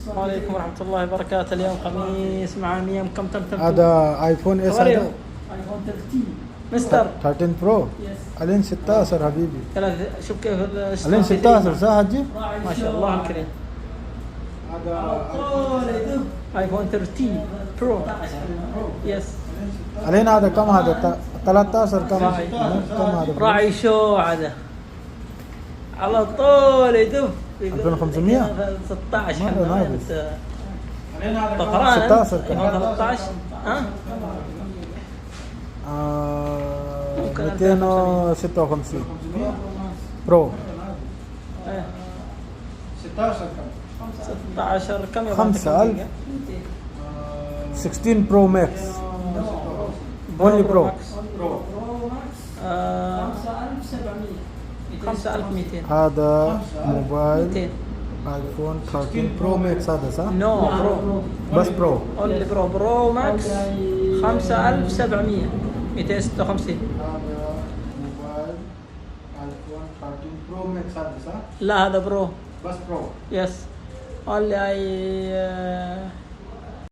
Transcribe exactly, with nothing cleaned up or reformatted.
السلام عليكم ورحمة الله وبركاته. اليوم خميس، مع ميم. كم تم تم؟ هذا ايفون اس هذا؟ ايفون ثيرتين. مستر. ثيرتين برو؟ الين ستاشر حبيبي. ثلاثة، شوف كيف ال- الين ستاشر صح حجي؟ ما شاء الله الكريم. هذا ايفون ثيرتين برو. يس. الين هذا كم هذا؟ ثلاثة عشر كم؟ كم هذا؟ راعي شو هذا؟ على طول يدف. ألفين وخمسمية؟ ستاشر. مرة ناقص. طفران. ستاشر كم؟ ثلاثة عشر. ها؟ آه، ميتين وستة وخمسين برو. ستاشر كم؟ ستاشر كم يا خمسة ألف. ستاشر برو ماكس. اونلي برو. آه، خمسة ألف ومئتين. هذا موبايل. مئتين. ايفون ثيرتين برو ماكس هذا صح؟ نو برو. بس برو. اونلي برو، برو ماكس. خمسة ألف وسبعمية. مئتين وستة وخمسين. هذا موبايل ايفون ثيرتين برو ماكس هذا صح؟ لا، هذا برو. بس برو. يس. اونلي اي